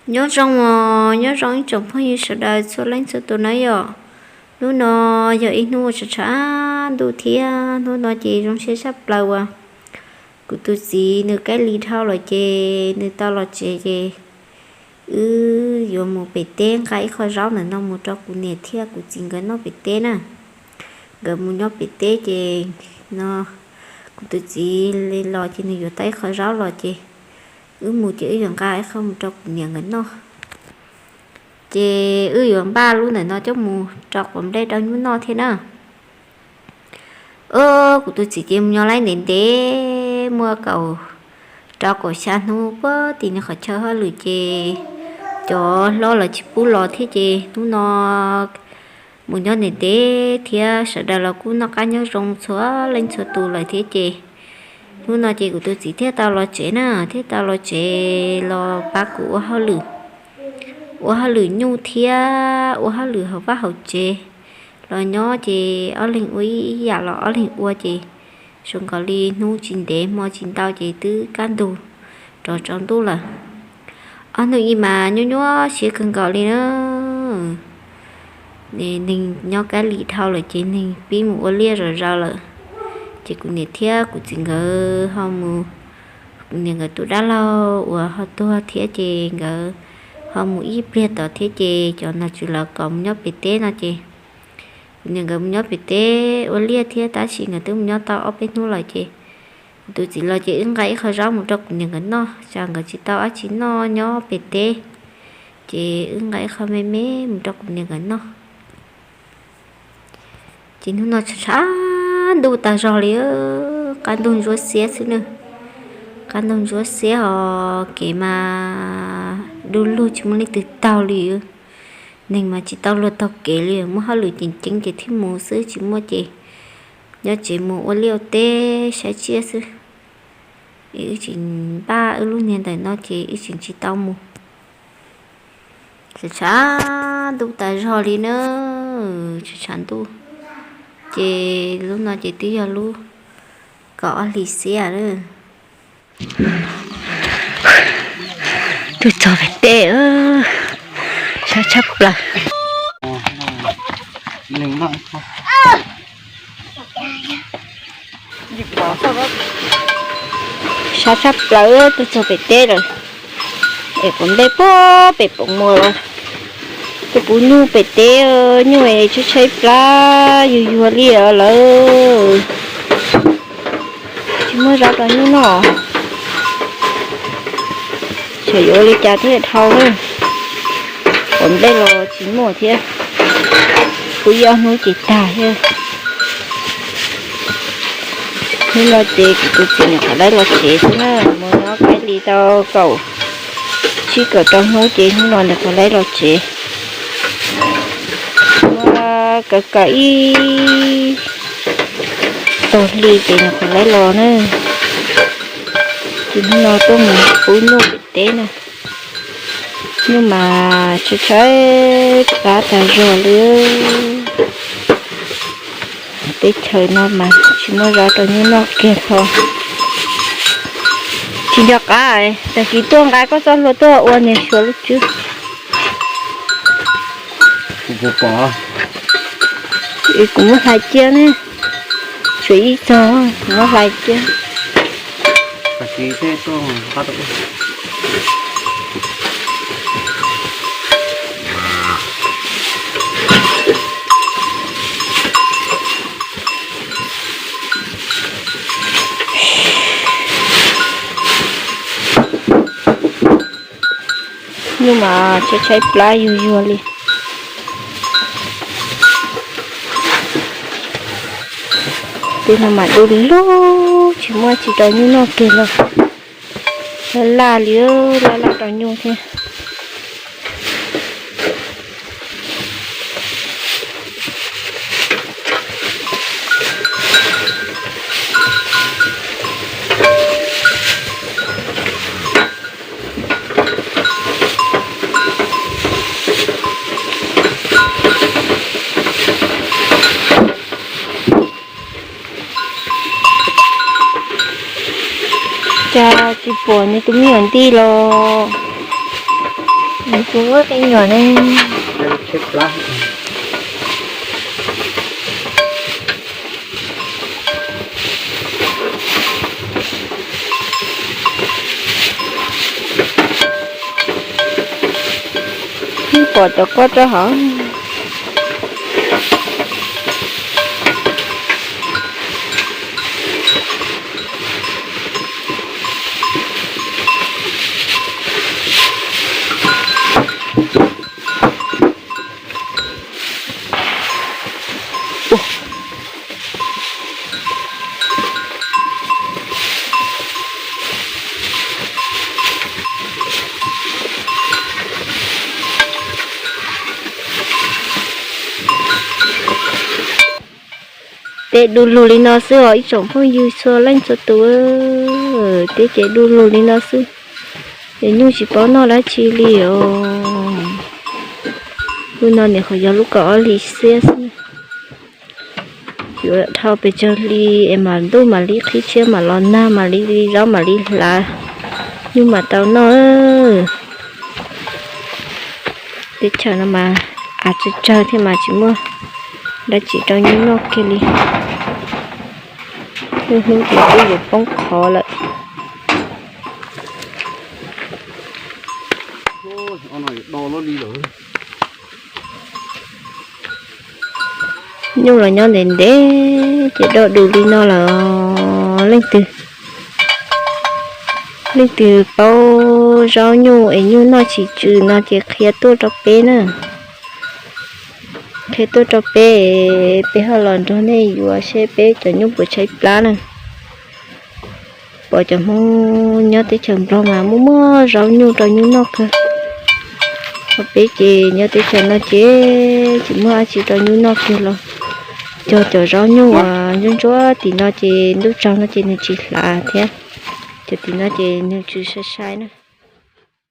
Nyob zoo os, nyob zoo ib tsoom phooj ywg sawv daws txhua leej txhua tus na yom. Hnub no yog ib hnub uas tshav tshav ntuj thiab hnub no ces zoo siab tshaj plaws uas kuv tus txiv nws kaij li dhau lawm ces nws tau los tsev ces wb yuav mus pem teb nqa ib qho zaub ntawm no mus rau kuv niam thiab kuv txiv nkawd noj pem teb na. Nkawd mus nyob pem teb ces no kuv tus txiv los ces nws yuav tau ib qho zaub los ces wb mus ces wb yuav nqa ib qho mus rau kuv niam nkawd noj. Ces wb yuav npaj lub ntawm no coj mus rau quav nplej rau nyuj noj thiab na. Kuv tus txiv ces mus nyob laib ntev ntev muaj kaum rau kaum xya hnub puag tim nws qhov chaw hauj lwm ces cov hlob lawv tsis pub los thiab ces hnub no mus nyob ntev ntev thiab sawv daws los kuj noj qab nyob zoo txhua leej txhua tus lawm thiab ces hnub no ces kuv tus txiv thiaj tau los tsev na, thiaj tau los tsev los pab kuv ua hauj lwm, ua hauj lwm nyuj thiab ua hauj lwm hauv vaj hauv tsev. Los nyob ces ob leeg ua ib yam los ob leeg ua ces zoo nkaus li hnub tsis ntev hmo tsis ntau ces twb kaj ntug rov tsaus ntuj lawm. Ob hnub ib mas nyuaj nyuaj siab kawg nkaus li na. Neeg nyob kab lis dhau lawm ces neeg pib mus ua liaj zom zaws lawm. Ces kuv niam thiab kuv txiv nkawd ho mus, kuv niam nkawd tus dab laug uas ho tuag thiab ces nkawd ho mus ib pliag tod thiab ces cov nom tswv lawv kom mus nyob pem teb no ces kuv niam nkawd mus nyob pem teb ua liaj thiab tab sis nkawd twb mus nyob tau ob peb hnub lawm ces kuv tus txiv los ces wb nqa ib qho zaub mus rau kuv niam nkawd noj, tsam nkawd tsis tau dab tsi noj nyob pem teb, ces wb nqa ib qho me me mus rau kuv niam nkawd noj. Ces hnub no tshav tshav ntuj tas zog li, qab ntuj ntsuab xiab xwb na. Qab ntuj ntsuab xiab os, kev mas du lug tsis muaj leej twg taug li. Neeg mas tsis tau luag taug kev li, muaj hauj lwm ceev ceev ces thiaj mus xwb, tsis muaj ces nyob tsev mus ua liaj ua teb saib tsiaj xwb. Wb tseem npaj wb lub niag ntawm no ces wb tseem tsis tau mus. Tshav tshav ntuj tas zog li na, tshav tshav ntuj. Ces lub no ces twb yog lub kaum ob hlis xiab lawm. Tuaj txog pem teb, sab tshaj plaws. Sab tshaj plaws, tuaj txog pem teb lawm. Es quav nplej puag pem pom muag los tuaj pub nyuj pem teb, nyuj es tshaib tshaib plab yuag yuag li lawm. Tsis muaj zaub rau nyuj noj. Xyov yuav ua li cas thiaj dhau na. Quav nplej los tsis muaj thiab. Pub ib ob hnub ces tag thiab. Hnub no ces kuv tus txiv nyuam qhuav laib los tsev xwb na, mus nyob kaij li tau kaum tsib kaum rau hnub ces hnub no nyuam qhuav laib los tsev. Muaj kav kav ib tog hli ces nyuam qhuav laib los na. Ces hnub no tuaj mus pub nyuj pem teb na. Nyuj mas tshaib tshaib plab tas zog li. Teb chaws no mas tsis muaj zaub rau nyuj noj kiag tho. Tsis nco qab, tag kis tuaj nqa koj txoj hlua tuaj ua niag xyuas lub tswb. Kuv muab hlais cia ne. Tshuav ib txog, kuv muab hlais cia. Nyuj mas tshaib tshaib plab yuag yuag li. Tej no mas du lug, tsis muaj tsis rau nyuj noj kiag los. Laj laj li, laj laj rau nyuj thiab. Cas tsis pom nws tus me nyuam ntij los? Tus muab qe nyuam ne. Pom cov kob rau hauv. Teb du lug li no xwb os ib tsoom phooj ywg txhua leej txhua tus. Teb ces du lug li no xwb, es nyuj tsis paub noj dab tsi li os. Lub no nim qhuav yog lub kaum ob hlis xiab xwb. Yuav dhau pes tsawg hli es mam ntuj mam li qhib tshiab mam los nag mam li li zaub mam li hlav, nyuj mam tau noj. Teb chaws no mas av tsawg tsawg thiab mas tsis muaj dab tsi rau nyuj noj kiag li. Hnub hnub ces twb yuav poob qho lawm. Nyuj los nyob ntev ntev ces dog dus li no lawm. Leej twg, leej twg paub zaub nyuj es nyuj noj tsis tsw no ces qhia tuaj rau peb na. Qhia tuaj rau peb, peb ho los nrog nej yuav seb peb cov nyuj puas tshaib plab na. Pom cov Hmoob nyob teb chaws Nplog mas muaj muaj zaub nyuj rau nyuj noj kawg. Ho peb ces nyob teb chaws no ces tsis muaj dab tsi rau nyuj noj kiag los cog cov zaub nyuj uas ntsuab ntsuab tim no ces ntuj tsaus no ces nws tsis hlav thiab. Cov tim no ces nws tsw sai sai na.